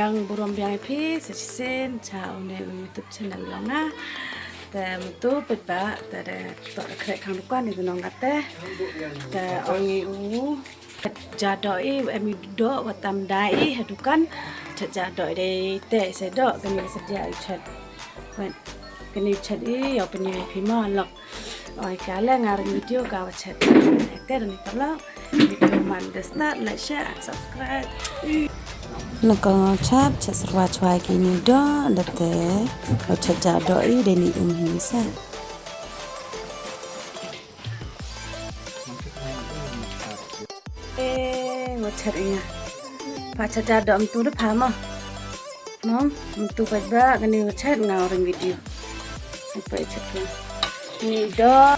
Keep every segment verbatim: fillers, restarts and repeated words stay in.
Yang burom biang ïa phi sa shisien sha une u YouTube channel jong nga. Te mynta peit ba te da toh da khreh khang dukan ïa u nong kata. Te ong i u chet ja doh i, em i doh wat tam da i ha dukan. Chet ja doh i dei te i sa doh kane sa ja i chet. Wan kane chet i ïa pynïoh i phi ma lok. Oi ka le nga ring video ka wa chet. Te da ni paralok. Video man da start, like, share and subscribe. Na ka nga chat chet syrwa chwa kine doh da te. Wa chet ja doh i dei ni um hi ni sa. Eh, wa chet i nga. Pha chet ja doh mynta da pha ma. Nong, mynta peit ba kane wa chet nga ring video. Peit chet ka. Ni doh.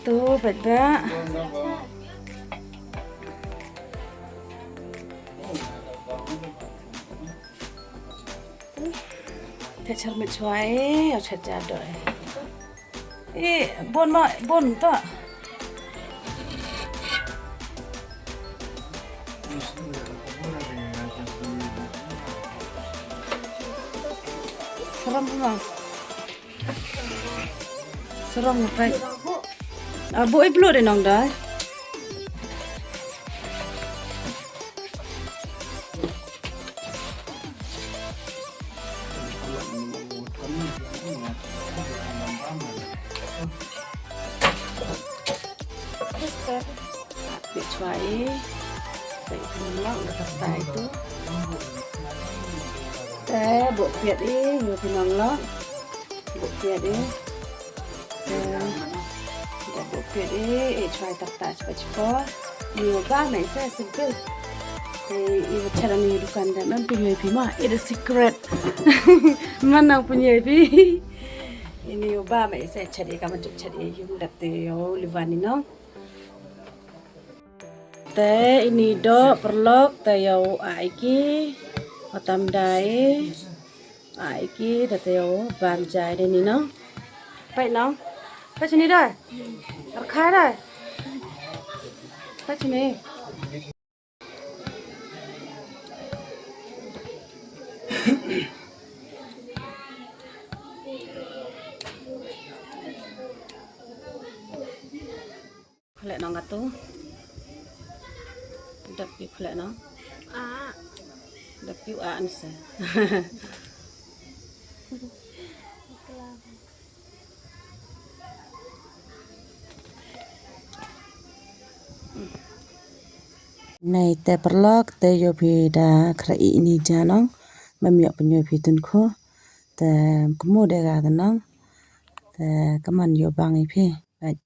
Tu peit ba. Te char mit chwa e, o chet ja doh e. E, bon ma, bon ta. Saram ma. Sarong nga peit. Ah, buh i bluh de nong dai. Peit chwa i. Peit pynlong da ka tai tu. Te buh piat i, ngu pynlong lok. Buh piat i. Te da buh piat i, i chwa i tak tak chwa chwa. Ni ba mai sa simple. Te i chara ni dukan da man pynlong phi ma, i da secret. Man nang pynlong phi. Ini u ba ma i sa chat i ka ma juk chat i yung dap te yo liwan i nong. Te ini doh paralok te yo ai ki. Matam dai. Ai ki da te yo bam jai de ni nong. Peit nong. Peit sini dai. Arkhai dai. Peit sini. Khleh nong katu. Dap ki khleh nong. Ah. Dap ki ah nse. Nei te paralok te yo phi da khra i ni ja nong. Mem yo pynyo phi tun kho. Te kmu de ga te nong. Te kaman yo bang i phi. Bye.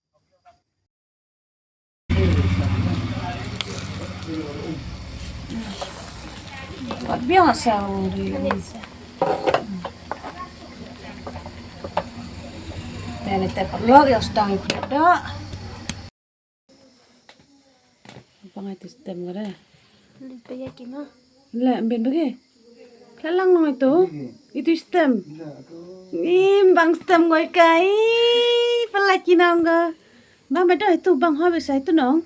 Wat biang sa u ri ni sa. Te ni te paralok ïa u sdang ïa u khleh doh. Apa ngai tu stem ngare? Li paya kima. Le, ambien bagi. Khleh lang nong itu. Itu stem. Im bang stem ngoi kai. Pala kinam ga. Bang bedo itu bang habis itu nong.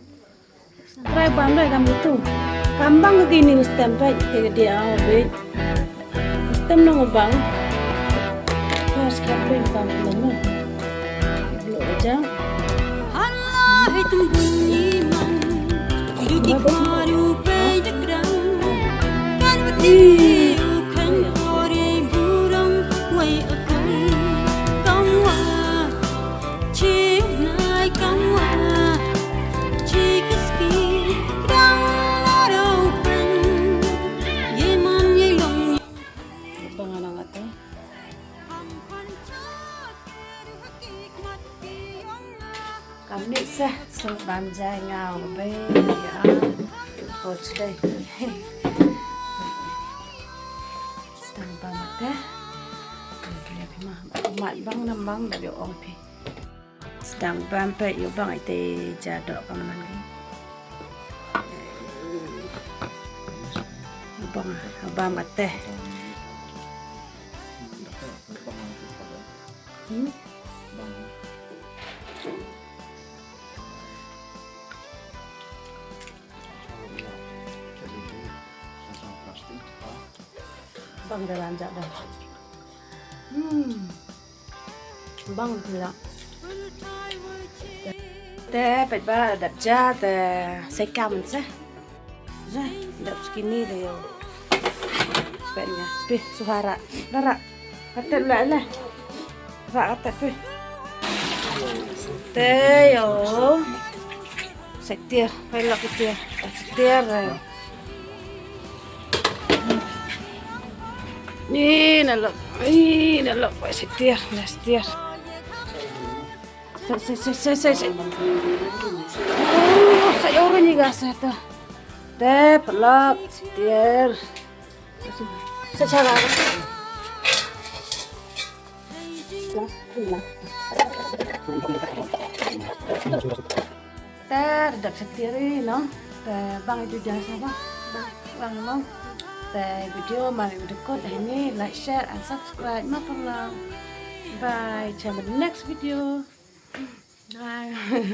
Try bang doi kam itu. Kam bang ke kini stem pa ke dia habis. Stem nong bang. Pas kapin kam nong. Lo aja. Hala hitung bunyi man. Duduk baru pay dekrang. Kan wati kan ore burung wai akun. Kamwa chi nai kamwa chi kiski krang laro pen. Ye man ye long. Bang ana ngata. Kam ni seh sung bam jai ngau bei ya. Ko chidai. Stang bam te. Mat bang nam bang da ong phi. Sdang bam peit ïa u bang ite ja doh pang man ki. U bang, u bam kate. Hmm? Bang da lan ja da. Hmm. Bang pila. Te peit ba dap ja te sai kam se. Ja dap skinny de yo. Peit nga. Pi suhara. Dara. Kate la la. Ra kate pi. Te yo. Sai tiar, peit lok tiar. Sai tiar. Ni na lok, ni na lok, peit sai tiar, na sai tiar. Sai, sai, sai, sai, sai, sai. Oh, sai orang ni ga sai tu. Te pelak sai tiar. Sai cara. Te dap sai tiar ri no. Te bang itu jar sa ba. Bang, bang no. Te video mari udah kot ini, like, share and subscribe ma pala. Bye, jumpa the next video. Bye.